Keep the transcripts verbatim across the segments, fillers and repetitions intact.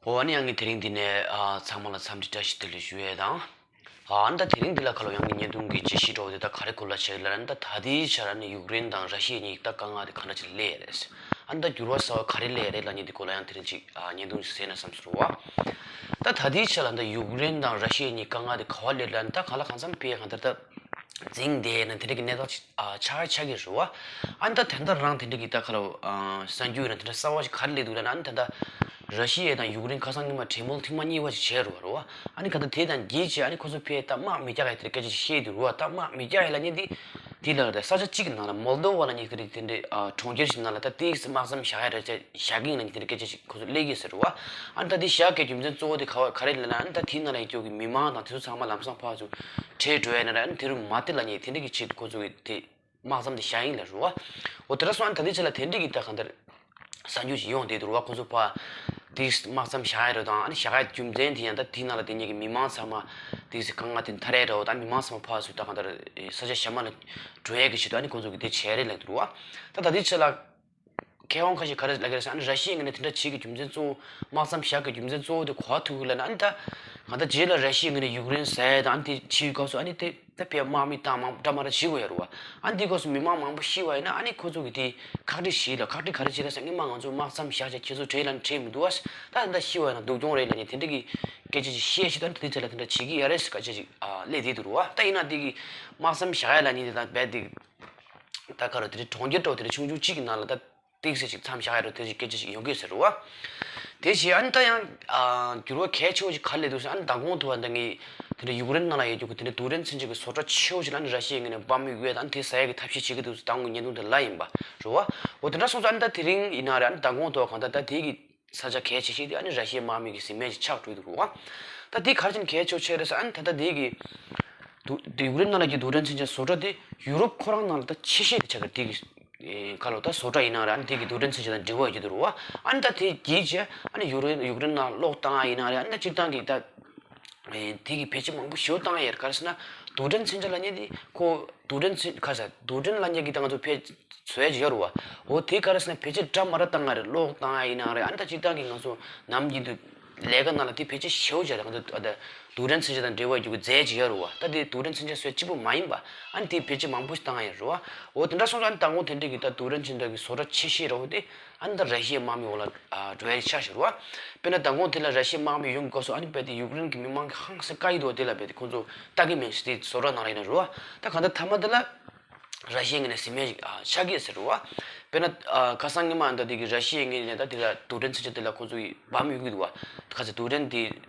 འོ་ཨ་ནི་ཡང་གི་དེ་རིང་འདི་ནས་ཨ་ཚང་མ་ལ་འཚམས་འདྲི་བཀྲ་ཤིས་བདེ་ལེགས་ཞུ་ཡས་དང་། ཨ་ནི་ད་དེ་རིང་འདི་ལ་ཁ་ལོ་ཡང་གི་བརྙན་ཐུང་གི་དཔྱད་གཞི་འདྲ་བོ་དེ་ད་ག་རེ་སྐོར་ལ་བྱས་ལབ་ན་ད་ད་ལྟའི་ཆར་ཨ་ནི་ཡུཀ་རེན་དང་ར་ཤི་ཡ་གཉིས་ད་དཀའ་ངལ་དེ་ག་འདྲ་ཅིག་སླེབས་ཡས་རེད། ཨ་ནི་ད་འགྱུར་བ་གསར་བ་ག་རེ་སླེབས་ཡས་རེད་ལབ་མཁན་དེ་སྐོར་ལ་ཡང་དེ་རིང་ཅིག་ཨ་བརྙན་ཐུང་ཅིག་བཟོས་ན་བསམ་སོང་བ། ད་ད་ལྟའི་ཆར་ལ་ད་ཡུཀ་རེན་དང་ར་ཤི་ཡ་གཉིས་དཀའ་ངལ་དེ་ག་བ་སླེབས་ལབ་ན་ད་གང་ལ་གང་འཚམ་ཕི་ཡ་གང་ལྟར་ད། འཛིང་བསྡད་ན་དེ་འདྲ་གི་གནས་སྟངས་ཤིག་ཨ་ཆགས་ཆགས་ཀྱི་རེད་བ། ཨ་ནི་ད་དེ་འདྲ་རང་དེ་འདྲ་གི་ད་ཁ་ལ་ཨ་གསར་འགྱུར་ཡིན་ན་དེ་འདྲ་གསར་བ་ཞིག་ག་རེ་སླེབས་འདུག་ལབ་ན་ཨ་ནི་ད་ལྟ་ར་ཤི་ཡ་དང་ཡུཀ་རེན་ཁ་སང་ཉི་མ་གྲོས་མོལ་ཐེངས་མ་གཉིས་པ་ཞིག་བྱས་རེད་བ་རེད་བ། ཨ་ནི་ག་ད་དེ་དང་རྗེས་ཀྱི་ཨ་ནི་ཁོ་ཚོ་ཕེ་ད་དམག་མི་རྒྱག་ཡ་དེ་འདྲ་སྐད་ཆ་ཞིག་བཤད་འདུག་རེད་བ། ད་དམག་མི་རྒྱག་ཡ་ལབ་མཁན་དེ་དེ་ལ་ད་ས་ཆ་གཅིག་གི་ནང་ལ་མོལ་དོ་བ་ལབ་མཁན་དེ་འདྲ་དེ་འདྲ་ཨ་གྲོང་ཁྱེར་ཞིག་ནང་ལ་ད་ཏིག་ཙམ་དམག་མཚམས་བཞག་ཡ་རེད་བྱས་བཞག་གི་ཡིན་ལབ་མཁན་དེ་འདྲ་སྐད་ཆ་ཞིག་ཁོ་ཚོ་སླེབས་ཀྱི་ཟེར་རེད་བ། ཨ་ནི་ད་དེ་བཞག་གི་རྒྱུ་མཚན་གཙོ་བོ་དེ་ག་བ་ག་རེ་ལབ་ན་ཨ་ནི་ད་དེའི་ནང་ལ་ཡོད་རྒྱུ་གི་མི་མང་དང་དེ་ཚོ་ཚང་མ་ལམ་སང་ཕར་ཚུར་བྲོས་འགྲོ་ཡ་ན་ར་ཨ་ནི་དེ་རུ་མ་བལྟས་ལབ་མཁན་དེ་འདྲ་གི་ཆེད་དུ་ཁོ་ཚོ་གི་དེ་དམག་མཚམས་དེ་བཞག་ཡིན་ལབ་རེད་བ། འོ་དེ་འདྲ་སོང་ཨ་ནི་ད་དེ་ཆ་ལ་དེ་འདྲ་གི་ད་གང་ལྟར་གསར་འགྱུར་ཞིག་ཡོང་བསྡད་འདུག་རེད་བ། ཁོ་ཚོ་ཕར་དེ་དམག་མཚམས་བཞག་ཡ་རེད་དང་ཨ་ནི་བཞག་ཡ་རྒྱུ་མཚན་དེ་ཡང་ད་དེའི་ནང་ལ་དེ་ཉིད་ཀྱི་མི་མང་ཚང་མ་དེ་དཀའ་ངལ་དེ་ཐར་ཡ་རེད་བ། ད་མི་མང་ཚང་མ་ཕར་ཚུར་ད་གང་ལྟར་ས་ཆ་གཞན་པ་ལ་འགྲོ་ཡ་གི་ཆེད་དུ་ཨ་ནི་ཁོ་ཚོ་གི་དེ་བྱས་རེད་ལབ་འདུག་རེད་བ། ད་ད་དེ་ཆ་ལ། མཁས་དབང་ཁ་ཤས་ག་རེ་ལབ་ཀྱི་རེད་ཟེར་ན་ཨ་ནི་ར་ཤི་ཡའི་ངོས་ནས་དེ་འདྲ་བྱེད་ཀྱི་རྒྱུ་མཚན་གཙོ་བོ་དམག་མཚམས་བཞག་གི་རྒྱུ་མཚན་གཙོ་བོ་དེ་ག་བ་ཐུག་གི་ལབ་ན་ཨ་ནི་ད་གང་ལྟར་རྗེས་ལ་ར་ཤི་ཡའི་ངོས་ནས་ཡུཀ་རེན་ཟ་ཡ་དང་ཨ་ནི་དེ་བྱེད་ཡུལ་སྐབས་སུ་ཨ་ནི་དེ་ད་ཕལ་དམག་མི་བཏང་མང་འདྲ་མ་འདྲ་བྱེད་དགོས་ཡ་རེད་བ། ཨ་ནི་དེ་སྐབས་སུ་མི་མང་མང་པོ་ཤི་བ་ཡིན་ན་ཨ་ནི་ཁོ་ཚོ་གི་དེ་ཁག་དཀྲི་ཞིག་ལ་ཁག་དཀྲི་ག་རེ་བྱེད་ལབ་ཟེར་ན་སྔོན་མ་ང་ཚོ་དམག་མཚམས་བཞག་བྱས་ཁྱེད་ཚོ་བྲོས་ལབ་ན་བྲོས་མི་འདུག་བ། ད་ད་ཤི་བ་ཡིན་ན་སྡུག་གྱོང་རེད་ལབ་ནས་དེ་འདྲ་གི་སྐད་ཆ་ཅིག་བཤད་བྱས་ད་ཨ་ནི་དེ་ཚོ་ལ་དེ་འདྲ་བྱེད་ཀྱི་ཡ་རེད་ཟེར་སྐད་ཆ་ཅིག་ཨ་སླེབས་བསྡད་འདུག་རེད་བ། ད་ཡིན་ན་དེ་གི་དམག་མཚམས་བཞག་ཡ་ལབ་ནི་དེ་དང་རྦད་དེ། ད་ག་རུ་དེ་རིང་གྲོང་ཁྱེར་འདྲ་བོ་དེ་རིང་ཆུང་ཆུང་གཅིག་གི་ནང་ལ་ད་ཏིག་ཙམ་ཞིག་མཚམས་བཞག་ཡ་རུ་དེ་ཞིག་སྐད་ཆ་ཞིག་ཡོང་གི་ཟེར་རོ། དེ་བཞིན་ཨ་ནི་ད་ཡང་ཨ་འགྱུར་བ་གལ་ཆེ་བོ་ཞིག་ག་རེ་སླེབས་འདུག་ཟེར་ཨ་ནི་མདང་དགོང་ཐུག་པ་ད་ངས་དེ་འདྲ་ཡུཀ་རེན་ནང་ལ་ཡོད་རྒྱུ་གི་དེ་འདྲ་རྡུལ་ཕྲན་མཚོན་ཆ་གི་བཟོ་གྲྭ་ཆེ་བོ་ཞིག་ལ་ཨ་ནི་ར་ཤི་ཡའི་ངོས་ནས་འབམ་ཡོད་ད་ཨ་ནི་དེ་ཟ་ཡ་གི་ཐབས་ཤེས་བྱེད་ཀྱི་འདུག་ཟེར་མདང་དགོང་བརྙན་ཐུང་དེ་ལ་ཡིན་པ་རེད་བ། འོ་དེ་འདྲ་སོང་ཙང་ཨ་ནི་ད་དེ་རིང་ཡིན་ན་རེད་ཨ་ནི་མདང་དགོང་ཐུག་པ་གང་ལྟར་ད་དེ་གི་ས་ཆ་གལ་ཆེ་ཤོས་དེ་ཨ་ནི་ར་ཤི་ཡའི་དམག་མི་གི་གཟིམ་མལ་ཞིག་ཆགས་འགྲོ་གི་འདུག་རེད་བ། ད་དེ་ག་རེ་བྱས་ནས་གལ་ཆེ་བོ་ཆགས་རེད་ཟེར་ཨ་ནི་ད་ལྟ་དེ་གི་དུ་དེ་ཡུཀ་རེན་ནང་ལ་གི་རྡུལ་ཕྲན་མཚོན་ཆ་བཟོ་གྲྭ་དེ་ཡུ་རོབ་ཁོ་རང་ནང་ལ་ད་ཆེ་ཤོས་དེ་ཆགས་ཀྱི་དེ་གི་ཨེ་ག་ལོ་ད་བཟོ་གྲྭ་ཡིན་ན་རེད་ཨ་ནི་དེ་གི་རྡུལ་ཕྲན་མཚོན་ཆ་དང་འབྲེལ་བ་ཡོད་ཀྱི་འདུག་རེད་བ། ཨ་ནི་ད་དེ་གི་རྗེས་ཨ་ནི་ཡུ་རེན་ཡུཀ་རེན་ནང་གློག་བཏང་ཡ་ཡིན་ན་རེད་ཨ་ནི་ད་སྤྱིར་བཏང་གི་ད། ཨེ་དེ་གི་བེད་སྤྱོད་མང་པོ་ཞེ་པོ་བཏང་ཡ་ཡོད་རེད། ག་རེ་ཟེར་ན་རྡུལ་ཕྲན་མཚོན་ཆ་ལབ་མཁན་དེ་ཁོ་རྡུལ་ཕྲན་མཚོན་ག་རེ་ཟེར་རྡུལ་ཕྲན་ལབ་མཁན་གྱི་ད་ང་ཚོ་ཕལ་བཟོ་ཡ་ཅིག་ཡོད་རེད་བ། འོ་དེ་ག་རེ་ཟེར་ན་བེད་སྤྱོད་འདྲ་མི་འདྲ་བཏང་ཡ་རེད། གློག་བཏང་ཡ་ཡིན་ན་རེད་ཨ་ནི་ད་སྤྱིར་བཏང་གི་ང་ཚོ་ནམ་རྒྱུན་དུ་ལས་ཀ་ནང་ལ་དེ་བེད་སྤྱོད་ཞེ་པོ་ཅིག་རེད། ང་ཚོ་ཨ་ད་རྡུལ་ཕྲན་མཚོན་ཆ་དང་འབྲེལ་བ་ཡོད་རྒྱུ་གི་རྫས་ཅིག་ཡོད་རེད་བ། ད་དེ་རྡུལ་ཕྲན་མཚོན་ཆ་བཟོ་ཡ་གཅིག་པུ་མ་ཡིན་པ་ཨ་ནི་དེ་བེད་སྤྱོད་མང་པོ་ཞིག་བཏང་ཡ་རེད་བ། འོ་དེ་འདྲ་སོང་ཙང་ཨ་ནི་མདང་དགོང་དེ་འདྲ་གི་ད་རྡུལ་ཕྲན་མཚོན་ཆ་གི་བཟོ་གྲྭ་ཆེ་ཤོས་རེད་བ་དེ། ཨ་ནི་ད་ར་ཤི་ཡའི་དམག་མི་འོག་ལ་ཨ་འགྲོ་ཡ་ཆགས་ཤག་རེད་བ། དཔེར་ན་མདང་དགོང་དེ་ལ་ར་ཤི་ཡའི་དམག་མི་ཡོང་གི་སྐབས་སུ་ཨ་ནི་རྦད་དེ་ཡུཀ་རེན་གྱི་མི་མང་གིས་ཧང་སང་དཀའ་ཡི་འདུག་བ། དེ་ལ་རྦད་དེ་ཁོང་ཚོ་ལྟ་གི་མེད་ཟེར་དེ་བཟོ་གྲྭ་ནང་ལ་ཡིན་ན་རེད་བ། ད་གང་ལྟར་མཐའ་མ་དེ་ལ་ར་ཤི་ཡའི་ངོས་ནས་གཟིམ་མལ་ཞིག་ཨ་ཆགས་ཀྱི་ཡོད་ཟེར་རེད་བ། དཔེར་ན་ཨ་ཁ་སང་ཉི་མ་ཨ་ད་དེ་གི་ར་ཤི་ཡའི་ངོས་ནས་ད་དེ་ལ་རྡུལ་ཕྲན་མཚོན་ཆ་དེ་ལ་ཁོང་ཚོ་གིས་འབམ་གཡུག་གི་འདུག་བ། ཁ་སང་རྡུལ་ཕྲན་དེ་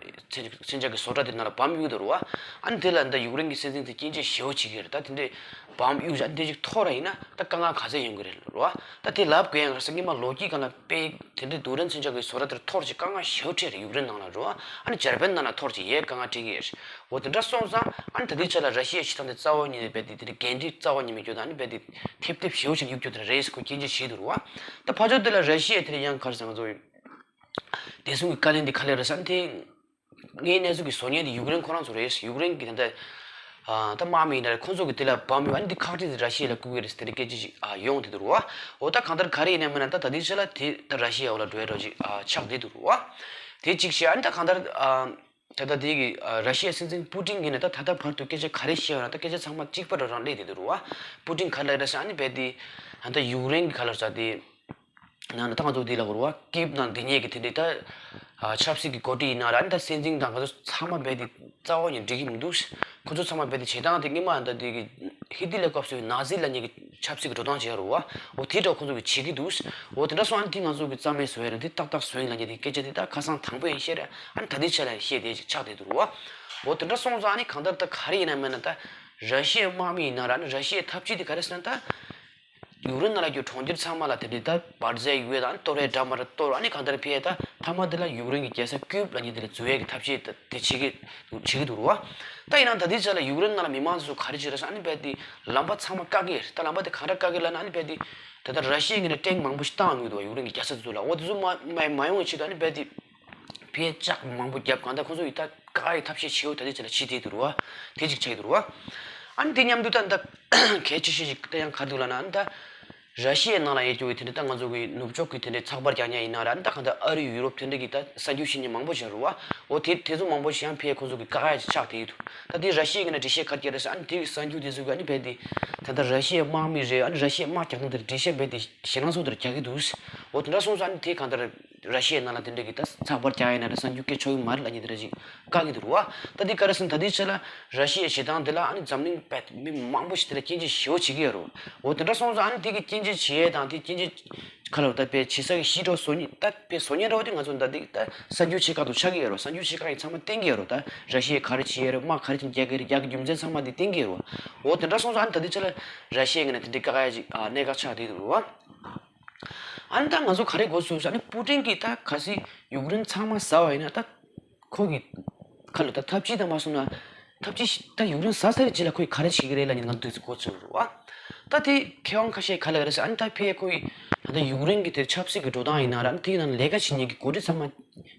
མཚོན་མཚོན་ཆ་གི་བཟོ་གྲྭ་དེ་ནང་ལ་འབམ་གཡུག་གི་འདུག་རེད་བ། ཨ་ནི་དེ་ལ་ད་ཡུཀ་རེན་གྱི་སྲིད་འཛིན་དེ་སྐྱོན་བརྗོད་ཞེ་པོ་བྱེད་ཀྱི་རེད། ད་དེ་འདྲའི་འབམ་གཡུག་བཞག་འདི་ཅིག་ཐོར་ཡིན་ན་ད་དཀའ་ངལ་ག་ཚད་ཡོང་གི་རེད་རོ། ད་དེ་ལབ་དགོས་ཡང་ག་རེ་ཟེར་སྔོན་མ་ལོ་རྒྱུས་སྒང་ལ་དཔེ་དེ་འདྲའི་རྡུལ་ཕྲན་མཚོན་ཆ་གི་བཟོ་གྲྭ་དེར་ཐོར་ཅིག་དཀའ་ངལ་ཞེ་པོ་འཕྲད་རེད་ཡུཀ་རེན་ནང་ལ་རོ། ཨ་ནི་འཇར་པན་ནང་ལ་ཐོར་ཅིག་ཡས་དཀའ་ངལ་འཕྲད་ཀྱི་ཡོད་རེད། འོ་དེ་འདྲ་སོང་ཙང་ཨ་ནི་ད་ལྟའི་ཆ་ལ་ར་ཤི་ཡའི་བྱེད་སྟངས་དེ་རྩ་བ་ཉིད་ནས་རྦད་དེ་དེ་འདྲའི་འགན་འཁྲི་རྩ་བ་ཉིད་མེད་རྒྱུ་དང་ཨ་ནི་རྦད་དེ་ཐེབས་ཐེབས་ཞེ་པོ་ཅིག་གཡུག་རྒྱུ་དེ་རེད་ཟེར་ཁོས་སྐྱོན་བརྗོད་བྱས་འདུག་རོ། ད་ཕར་ཕྱོགས་དེ་ལ་ར་ཤི་ཡས་དེ་ལ་ཡང་ག་རེ་ཟེར་ང་ཚོ་བདེ་སྲུང་གི་བཀའ་བློན་དེ་ག་ལ་རེད་ཟེར་ན་དེ། ངའི་གནས་ཚུལ་གྱི་བཟོ་མཁན་དེ་ཡུཀ་རེན་ཁོ་རང་ཚོ་རེད། ཡུཀ་རེན་གྱི་ད་ལྟ་ཨ་ད་དམག་མི་ཡིན་ན་རེད། ཁོ་ཚོ་གི་དེ་ལ་འབམ་ཡོད། ཨ་ནི་འདི་ཁག་དཀྲི་དེ་ར་ཤི་ཡ་ལ་བསྐུར་གི་རེད་ཟེར་དེ་འདྲ་སྐད་ཆ་ཞིག་ཨ་ཡོང་བསྡད་འདུག་རོ། འོ་ད་གང་ལྟར་ག་རེ་ཡིན་ན་མིན་ན་ད་ད་ལྟའི་ཆ་ལ་དེ་ད་ར་ཤི་ཡའི་འོག་ལ་འགྲོ་ཡ་འདྲ་ཅིག་ཨ་ཆགས་བསྡད་འདུག་རོ། དེ་གཅིག་བྱས། ཨ་ནི་ད་གང་ལྟར་ཨ་ད་ལྟ་དེ་གི་ཨ་ར་ཤི་ཡའི་སྲིད་འཛིན་པུ་ཏིན་གྱིས་ནི་ད་ད་ལྟ་བར་དུ་སྐད་ཆ་ག་རེ་བཤད་ཡོད་ན་ད་སྐད་ཆ་ཚང་མ་གཅིག་པ་འདྲ་རང་སླེབས་བསྡད་འདུག་རོ། པུ་ཏིན་ག་རེ་ལབ་རེད་ཟེར་ཨ་ནི་རྦད་དེ་ཨ་ད་ཡུཀ་རེན་གྱི་ག་ལ་ཟེར་དེ། ནང་ལ་ད་ང་ཚོ་འདི་ལ་གོ་ར་ཀིབ་ནང་འདི་ཉིད་ཀྱི་དེ་འདྲའི་ད་ཨ་ཆབ་སྲིད་ཀྱི་འགོ་ཁྲིད་ཡིན་ན་ར་ཨ་ནི་ད་སྲིད་འཛིན་དང་ཁོ་ཚོ་ཚང་མ་རྦད་དེ་རྩ་བ་ཉིད་འགྲིག་གི་མི་འདུག་ཁོ་ཚོ་ཚང་མ་རྦད་དེ་བྱེད་སྟངས་དེ་སྔོན་མ་ད་དེ་གི་ཧི་ཏི་ལའི་སྐབས་སུ་ནཱ་ཛི་ལབ་མཁན་གྱི་ཆབ་སྲིད་ཀྱི་འགྲོ་སྟངས་བྱེད་ཡ་རེད་བ། འོ་དེ་འདྲ་ཁོ་ཚོ་གི་བྱེད་ཀྱི་འདུག་འོ་དེ་འདྲ་སོང་ཨ་ནི་དེ་ང་ཚོ་གི་རྩ་མེད་བཟོ་ཡ་རེད། དེ་ཏག་ཏག་བཟོ་ཡིན་ལབ་མཁན་དེ་སྐད་ཆ་དེ་ད་ཁ་སང་དང་པོ་ཡིན་བཤད་རེད། ཨ་ནི་ད་ལྟའི་ཆ་ལ་བཤད་བསྡད་ཅིག་ཆགས་བསྡད་འདུག་རེད་བ། འོ་དེ་འདྲ་སོང་ཙང་ཨ་ནི་གང་ལྟར་ད་ག་རེ་ཡིན་ན་མིན་ན་ད་ར་ཤི་ཡའི་དམག་མི་ཡིན་ན་ར་ཨ་ནི་ར་ཤི་ཡའི་འཐབ་ཇུས་དེ་ག་རེ་ཟེར་ན་ད། ཡུཀ་རེན་ནང་ལ་གྱུར་གྲོང་ཁྱེར་ཚང་མ་ལ་དེ་འདྲའི་ད་འབར་རྫས་ཡོད་དང་གཏོར་བའི་འདྲ་མ་འདྲ་གཏོར། ཨ་ནི་གང་ལྟར་ཕེ་ད་མཐའ་མ་དེ་ལ་ཡུཀ་རེན་གྱི་རྒྱལ་ས་ཀིབ་ལབ་མཁན་དེ་ལ་འཛུལ་ཡས་ཀྱི་ཐབས་ཤེས་དེ་བྱེད་ཀྱི་བྱེད་ཀྱི་འདུག་རུ་བ། ད་ཡིན་ན་ད་ལྟའི་ཆ་ལ་ཡུཀ་རེན་ནང་ལ་མི་མང་ཚོ་ག་རེ་བྱེད་རེད་ཟེར་ཨ་ནི་ཕེ་དེ་ལམ་པ་ཚང་མ་བཀག་གི་རེད། ད་ལམ་པ་དེ་གང་འདྲ་བཀག་གི་ལབ་ན་ཨ་ནི་ཕེ་དེ་ད་ལྟ་ར་ཤི་ཡའི་ངོས་ནས་ཊེང་མང་པོ་ཞིག་བཏང་ཡོང་གི་འདུག་བ། ཡུཀ་རེན་གྱི་རྒྱལ་ས་དེ་ཚོ་ལ། འོ་དེ་ཚོ་མ་མ་མ་ཡོང་བའི་ཆེད་དུ་ཨ་ནི་ཕེ་དེ། ཕར་ལྕགས་མང་པོ་བརྒྱབ། གང་ལྟར་ཁོང་ཚོ་ཡི་ད་བཀག་ཡའི་ཐབས་ཤེས་བྱེད་འོ་ད་ལྟའི་ཆ་ལ་བྱེད་བསྡད་འདུག་རུ་བ། དེ་གཅིག་ཆགས་ཀྱི་འདུག་རུ་བ། ཨ་ནི་དེ་མཉམ་དུ་ད་ད་གལ་ཆེ་ཤོས་ཤིག་ད་ཡང་ག་འདུག་ལབ་ན་ཨ་ནི་ད་ ར་ཤི་ཡའི་ནང་ལ་ཡོད་རྒྱུ་བའི་དེ་འདྲ་ད་ང་ཚོ་གི་ནུབ་ཕྱོགས་ཀྱི་དེ་འདྲའི་ཚགས་པར་རྒྱག་མཁན་ཡིན་ན་ར། ད་གང་ལྟར་ཨ་རི་ཡུ་རོབ་དེ་འདྲ་གི་ད་གསར་འགྱུར་བཤད་མཁན་མང་པོ་ཞིག་རེད་བ། འོ་དེ་དེ་ཚོ་མང་པོ་ཞིག་ཡང་ཕའི་ཁོ་ཚོ་གི་དཀའ་ངལ་ཅིག་ཆགས་བསྡད་ཡོད་འདུག་ད་དེ་ར་ཤི་ཡའི་ངོས་ནས་འགྲེལ་བཤད་ག་རེ་རྒྱག་རེད་ཟེར། ཨ་ནི་དེ་གི་གསར་འགྱུར་དེ་ཚོ་གི་ཨ་ནི་ཕའི་དེ་ད་ལྟ་ར་ཤི་ཡའི་དམག་མི་རེད། ཨ་ནི་ར་ཤི་ཡའི་དམག་རྒྱག་སྟངས་དེ་འགྲེལ་བཤད་ཕའི་དེ་ཞེད་སྣང་ཚོགས་དེར་རྒྱག་གི་འདུག་འོ་དེ་འདྲ་སོང་ཙང་ཨ་ནི་དེ་གང་ལྟར་ར་ཤི་ཡའི་ནང་ལ་དེ་འདྲ་གི་ད་ཚགས་པར་རྒྱག་ཡིན་ན་ར་གསར་འགྱུར་སྐད་ཆོག་གི་མ་རེད་ལབ་མཁན་དེ་འདྲ་ཅིག་བཀག་གི་འདུག་རེད་བ། ད་དེ་ག་རེ་ཟེར་ན་ད་དེ་ཆ་ལ་ར་ཤི་ཡའི་ཞེད་སྣང་དེ་ལ་ཨ་ནི་འཛམ་གླིང་པའི་མི་མང་པོ་ཞིག་དེ་ལ་སྐྱོན་བརྗོད་ཞེ་པོ་བྱེད་ཀྱི་ཡོད་རེད་བ། འོ་དེ་འདྲ་སོང་ཙང་ཨ་ནི་དེ་གི་སྐྱོན་བརྗོད་བྱེད་ཡས་དང་དེ་སྐྱོན་བརྗོད་ཁ་ལོ་ད་དཔེ་བྱེད་ས་གི་ཤི་འགྲོ་བཟོ་མཁན་ད་དཔེ་བཟོ་མཁན་འདྲ་བོ་དེ་ང་ཚོ་ད་དེ་ད་གསར་འགྱུར་ཆེ་ཁག་ཏུ་ཆགས་ཀྱི་ཡོད་རེད་བ། གསར་འགྱུར་ཆེ་ཁག་གི་ཚང་མ་བསྟན་གྱི་ཡོད་རེད་བ། ད་ར་ཤི་ཡས་ག་རེ་བྱེད་ཡས་རེད། དམག་ག་རེ་བྱེད་རྒྱག་གི་རེད། རྒྱག་གི་རྒྱུ་མཚན་ཚང་མ་དེ་བསྟན་གྱི་ཡོད་རེད་བ། འོ་དེ་འདྲ་སོང་ཙང་ཨ་ནི་ད་དེ་ཆ་ལ་ར་ཤི་ཡའི་ངོས་ནས་དེ་འདྲའི་དཀའ་ངལ་ཅིག་ཨ་གནད་འགག་ཆགས་བསྡད་འདུག་རེད་བ། ཨ་ནི་ད་ང་ཚོ་ག་རེ་དགོས་སུ་ཨ་ནི་པུ་ཏིན་གྱིས་ད་གལ་སྲིད་ཡུཀ་རེན་ཚང་མ་ཟ་བ་ཡིན་ན་ད་ཁོ་གི་ཁ་ལོ་ད་ཐབས་ཇུས་དང་མ་སོང་ན་ཐབས་ཇུས་ཤི་ད་ཡུཀ་རེན་ཟ་ཚར་རྗེས་ལ་ཁོས་ག་རེ་བྱེད་ཀྱི་རེད་ལབ་ནི་ང་ཚོ་དུས་ཚོད་འགོར་ཚར་རེད་བ། ད་དེ་མཁས་དབང་ཁ་ཤས་ག་ལ་ག་རེ་ཟེར། ཨ་ནི་ད་ཕེ་ཁོས་ད་ད་ཡུཀ་རེན་གྱི་དེ་ཆབ་སྲིད་ཀྱི་འགྲོ་སྟངས་ཡིན་ན་ར་ཨ་ནི་དེའི་ནང་ལས་ཀ་བྱེད་མཁན་གྱི་འགོ་ཁྲིད་ཚང་མ་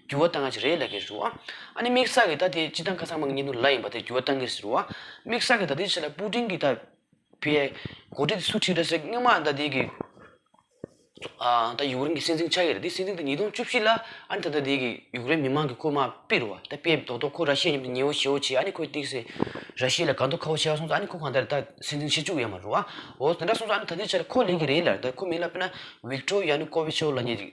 འགྱུར་བ་བཏང་ཡ་ཅིག་རེད་ལབ་ཀྱི་རེད་བ། ཨ་ནི་དམིགས་བསལ་གྱི་ད་དེ་སྤྱི་བཏང་ཁ་སང་མ་ངས་ཉིན་དུ་ལ་ཡིན་པ་དེ་འགྱུར་བ་བཏང་གི་རེད་བ། དམིགས་བསལ་གྱི་ད་དེ་ཆ་ལ་པུ་ཏིན་གྱི་ད་ཕེ་འགོ་ཁྲིད་དེ་སུ་ཁྲིད་རེད་ཟེར། སྔོན་མ་ད་དེ་གི་ཨ་ད་ཡུཀ་རེན་གྱི་སྲིད་འཛིན་ཆགས་ཡོད་རེད། དེ་སྲིད་འཛིན་དེ་ཉིས་སྟོང་བཅུ་བཞི་ལ་ཨ་ནི་ད་ལྟ་དེ་གི་ཡུཀ་རེན་མི་མང་གིས་ཁོ་མར་ཕུད་རེད་བ། ད་ཕུད་རྡོག་རྡོག་ཁོ་ར་ཤི་ཡ་མཉམ་དུ་ཉེ་བོ་ཞེ་བོ་བྱས། ཨ་ནི་ཁོས་ཏོག་ཙམ་ར་ཤི་ཡ་ལ་དགའ་སྡུག་ཁ་པོ་བྱས་སོང་ཙང་ཨ་ནི་ཁོ་གང་ལྟར་ད་སྲིད་འཛིན་བྱེད་བཅུག་ཡོད་མ་རེད་བ། འོ་དེ་འདྲ་སོང་ཙང་ཨ་ནི་ད་ལྟའི་ཆར་ཁོ་ལས་ཀྱི་རེད་ལ། ད་ཁོ་མིང་ལ་དཔེར་ན་ཝིག་ཏོར་ཡ་ནུ་ཀོ་ཝི་ཆི་ལབ་མཁན་ཅིག་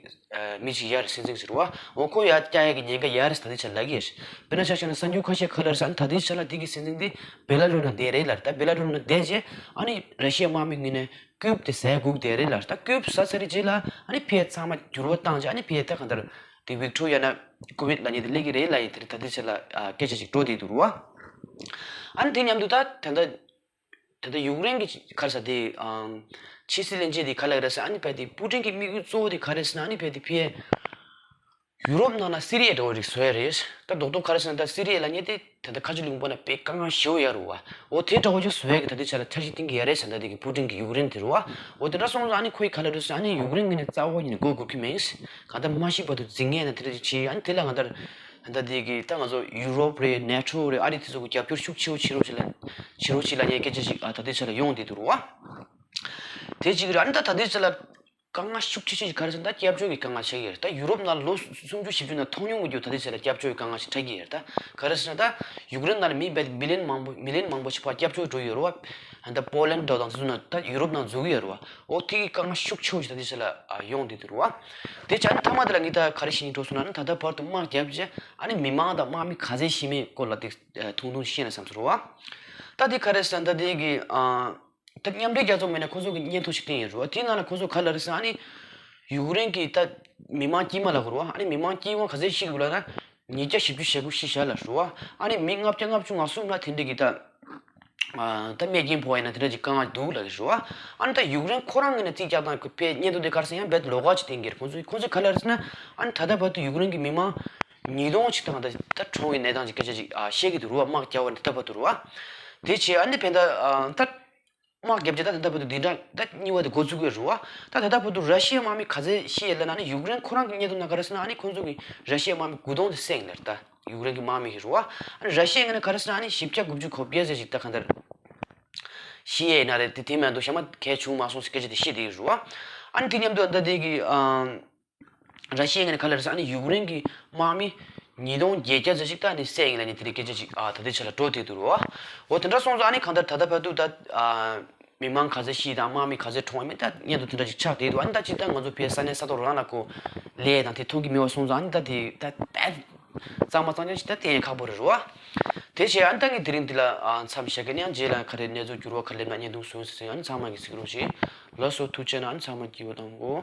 མི་ཅིག་ཡོད་རེད། སྲིད་འཛིན་ཟེར་བ། འོ་ཁོ་ཡར་བསྐྱལ་ཡ་གི་ཉེན་ཁ་ཡོད་རེད་ད་ལྟའི་ཆར་ལབ་ཀྱི་ཡོད་རེད། དཔེར་ན་ཆ་བཞག་ན་གསར་འགྱུར་ཁ་ཤས་ཁ་ལ་རེད་ཟེར། ཨ་ནི་ད་ལྟའི་ཆར་ལ་དེ་གི་སྲིད་འཛིན་དེ་བེ་ལ་རུ་ནང་བསྡད་རེད་ལ། ད་བེ་ལ་རུ་ནང་བསྡད་རྗེས་ཨ་ནི་ར་ཤི་ཡ་དམག་མི་ངོས་ནས་ཀུབ་དེ་ཟས་སྒུག་བསྡད་རེད་ལ། ད་ཀུབ་ཟ་ཚར་རྗེས་ལ་ཨ་ནི་ཕེ་ཚང་མ་འགྱུར་བ་བཏང་རྗེས་ཨ་ནི་ཕེ་ད་གང་ལྟར་དེ་ཝིག་ཏོར་ཡ་ན་ཀོ་ཝི་ལབ་མཁན་དེ་སླེབས་ཀྱི་རེད་ལབ་ཡིན། དེ་ད་ལྟའི་ཆར་ལ་སྐད་ཆ་ཅིག་འགྲོ་བསྡད་འདུག་རེད་བ། ཨ་ནི་དེ་མཉམ་དུ་ད་ད་ལྟ་ད་ལྟ་ཡུཀ་རེན་གྱི་ག་རེ་ཟེར་དེ་ཨམ་ཕྱི་སྲིད་བློན་ཆེན་དེ་ག་ལབ་ཀྱི་རེད་ཟེར། ཨ་ནི་ཕེ་དེ་པུ་ཏིན་གྱི་དམིགས་ཡུལ་གཙོ་བོ་དེ་ག་རེ་ཟེར་ན་ཨ་ནི་ཕེ་དེ་ཕེ་ཡུ་རོབ་ནང་ལ་སི་རི་ཡ་འདྲ་བོ་རིགས་བཟོ་ཡ་རེད། ད་རྡོག་རྡོག་ག་རེ་ཟེར་ན་ད་སི་རི་ཡ་ལབ་མཁན་དེ་ད་ལྟ་ཁ་ཆེ་ལུང་པ་ན་དཔེ་དཀའ་ངལ་ཞེ་པོ་ཡོད་རེད་བ། འོ་དེ་འདྲ་བོ་ཅིག་བཟོ་ཡ་གི་ད་ལྟའི་ཆ་ལ་འཆར་གཞི་བཏིང་གི་ཡོད་རེད་ཟེར། ད་དེ་གི་པུ་ཏིན་གྱི་ཡུཀ་རེན་དེ་རེད་བ། འོ་དེ་འདྲ་སོང་ཙང་ཨ་ནི་ཁོའི་ག་ལབ་རེད་ཟེར། ཨ་ནི་ཡུཀ་རེན་ངོས་ནས་རྩ་བ་ཉིད་ནས་མགོ་སྒུར་གྱི་མེད། གང་ལྟར་མ་ཤི་བར་དུ་འཛིང་མཁན་ན་དེ་འདྲ་ཅིག་བྱེད། ཨ་ནི་དེ་ལ་གང་ལྟར་ད་ལྟ་དེ་གི་ད་ང་ཚོ་ཡུ་རོབ་རེད། ནེ་ཊོ་རེད། ཨ་རི་དེ་ཚོ་གི་རྒྱབ་སྐྱོར་ཤུགས་ཆེ་བོ་བྱེད་རོགས་བྱེད་ལ་བྱེད་རོགས་བྱེད་ལབ་མཁན་སྐད་ཆ་ཅིག་ཨ་ད་ལྟའི་ཆ་ལ་ཡོང་བསྡད་འདུག་རེད་བ། དེ་གཅིག་རེད། ཨ་ནི་ད་ད་ལྟའི་ཆ་ལ་དཀའ་ངལ་ཤུགས་ཆེ་ཤོས་ཅིག་ག་རེ་ཟེར་ན་ད་སྐྱབས་བཅོལ་གྱི་དཀའ་ངལ་ཆགས་ཀྱི་ཡོད་རེད། ད་ཡུ་རོབ་ནང་ལོ་སུམ་ཅུ་བཞི་བཅུ་ནང་མཐོང་མྱོང་མེད་རྒྱུ་ད་ལྟའི་ཆ་ལ་སྐྱབས་བཅོལ་གྱི་དཀའ་ངལ་ཞིག་འཕྲད་ཀྱི་ཡོད་རེད། ད་ག་རེ་ཟེར་ན་ད་ཡུཀ་རེན་ནང་ལ་མི་བལ་མི་ལི་ཡོན་མང་པོ་མི་ལི་ཡོན་མང་པོ་ཞིག་ཕར་སྐྱབས་བཅོལ་འགྲོ་ཡོད་རེད་བ། ད་པོ་ལན་འདྲ་དང་དེ་ཚོ་ནང་ད་ཡུ་རོབ་ནང་འཛུལ་གྱི་ཡོད་རེད་བ། འོ་དེ་གི་དཀའ་ངལ་ཤུགས་ཆེ་བོ་ཞིག་ད་ལྟའི་ཆ་ལ་ཨ་ཡོང་བསྡད་འདུག་རེད་བ། དེ་བྱས་ཨ་ནི་མཐའ་མ་དེ་ལ་ངས་ད་ག་རེ་བཤད་སྙིང་འདོད་སོང་ན་ཨ་ནི་ད་ལྟ་བར་དུ་དམག་བརྒྱབ་རྗེས་ཨ་ནི་མི་མང་དང་དམག་མི་ག་ཚད་ཤི་མེད་སྐོར་ལ་དེ་ཐུང་ཐུང་བཤད་ན་བསམ་སོང་རེད་བ། ད་དེ་ག་རེ་ཟེར་ན་ད་དེ་གི་ཨ། ད་མཉམ་འབྲེལ་རྒྱལ་ཚོགས་ངོས་ནས་ཁོང་ཚོ་གི་སྙན་ཐོ་ཞིག་བཏིང་ཡོད་རེད་བ། དེའི་ནང་ལ་ཁོང་ཚོ་ག་ལབ་རེད་ཟེར་ན་ཨ་ནི་ཡུཀ་རེན་གྱི་ད་མི་མང་དཀྱུས་མ་ལབ་དགོས་རེད་བ། ཨ་ནི་མི་མང་དཀྱུས་མ་ག་ཚད་ཤི་དགོས་ལབ་ན་ཉིས་བརྒྱ་བཞི་བཅུ་ཞེ་དགུ་ཤི་བཞག་ལབ་རེད་བ། ཨ་ནི་མི་ལྔ་བརྒྱ་ལྔ་བཅུ་ང་གསུམ་ལ་དེ་འདྲ་གི་ད་ཨ་ད་རྨས་སྐྱོན་ཕོག་ཡིན་ན་དེ་འདྲ་གི་དཀའ་ངལ་འདུག་ལབ་རེད་བ། ཨ་ནི་ད་ཡུཀ་རེན་ཁོ་རང་ངོས་ནས་རྩིས་རྒྱག་སྟངས་ཁོ་ཕའི་སྙན་ཐོ་དེ་ག་རེ་ཟེར་ཡང་རྦད་དེ་ལོགས་ཀ་ཅིག་བསྟན་གྱི་རེད། ཁོང་ཚོ་ཁོང་ཚོས་ག་ལབ་རེད་ཟེར་ན་ཨ་ནི་ད་ལྟ་བར་དུ་ཡུཀ་རེན་གྱི་མི་མང་ཉིས་སྟོང་ཅིག་དང་ད་ད་གྲོངས་ཡོད་གནས་སྟངས་ཀྱི་སྐད་ཆ་ཅིག་ཨ་བཤད་ཀྱི་འདུག་རེད་བ། དམག་རྒྱབ་པ་ནས་ད་ལྟ་བར་དུ་རེད་བ། དེ་བྱས་ཨ་ནི་ཕན་ད་ཨ་ད་དམག་རྒྱབ་རྗེས་ད་ད་ལྟ་བར་དུ་འདི་འདྲ་ད་རྙིང་བ་དེ་འགོ་བཙུགས་ཀྱི་རེད་བ། ད་ད་ལྟ་བར་དུ་ར་ཤི་ཡའི་དམག་མི་ག་ཚད་ཤི་ཡོད་ལབ་ན་ཨ་ནི་ཡུཀ་རེན་ཁོ་རང་གི་སྙན་ཐོ་ནང་ག་རེ་ཟེར་ན་ཨ་ནི་ཁོང་ཚོ་གི་ར་ཤི་ཡའི་དམག་མི་དགུ་སྟོང་དེ་བསད་ཡིན་ལབ་རེད། ད་ཡུཀ་རེན་གྱི་དམག་མི་ཞིག་རེད་བ། ཨ་ནི་ར་ཤི་ཡའི་ངོས་ནས་ག་རེ་ཟེར་ན་ཨ་ནི་བཞི་བརྒྱ་དགུ་བཅུ་གོ་བརྒྱད་ཙམ་ཞིག་ད་གང་ལྟར་ཤི་ཡོད་ན་རེད། དེ་དེ་མ་གཏོགས་གཞན་མ་གལ་བྱུང་མ་སོང་ཟེར་སྐད་ཆ་དེ་བཤད་བསྡད་ཡོད་རེད་བ། ཨ་ནི་དེ་མཉམ་དུ་ད་ལྟ་དེ་གི་ཨ། ར་ཤི་ཡའི་ངོས་ནས་ག་ལབ་རེད་ཟེར་ན་ཨ་ནི་ཡུཀ་རེན་གྱི་དམག་མི་ཉིས་སྟོང་བརྒྱད་བརྒྱ་ཙམ་ཞིག་ད་ཨ་ནི་བསད་ཡིན་ལབ་ནས་དེ་འདྲའི་སྐད་ཆ་ཞིག་ཨ་ད་ལྟའི་ཆ་ལ་འགྲོ་བསྡད་འདུག་རེད་བ། འོ་དེ་འདྲ་སོང་ཙང་ཨ་ནི་གང་ལྟར་ད་ལྟ་བར་དུ་ད་ཨ་མི་མང་ག་ཚད་ཤི་དང་དམག་མི་ག་ཚད་གྲོངས་ཡོད་མེད་ད་སྙན་ཐོ་དེ་འདྲ་ཞིག་ཆགས་བསྡད་འདུག་ཨ་ནི་ད་སྤྱིར་བཏང་ང་ཚོ་ཕའི་ས་གནས་ས་ཐོག་རང་ལ་ཁོ་ལས་དང་དེ་མཐོང་གི་མེད་པ་སོང་ཙང་ཨ་ནི་ད་དེ་ད་ད་གཙང་མ་གཙང་རྐྱང་ཞིག་ད་བསྟན་ཡ་ཁག་པོ་རེད་རེད་བ། དེ་བྱས་ཨ་ནི་ད་ངས་དེ་རིང་འདི་ལ་ཨ་མཚམས་བཞག་གི་ཡིན། ཡང་རྗེས་ལ་ག་རེ་གནས་ཚུལ་འགྱུར་བ་ག་རེ་སླེབས་ན་བརྙན་ཐུང་བཟོས་ཟེར་ཡང་ཨ་ནི་ཚང་མ་གིས་གཟིགས་རོགས་བྱེད། ལགས་སོ། ཐུགས་རྗེ་གནང་། ཨ་ནི་ཚང་མ་སྐྱིད་པོ་བཏང་གོ།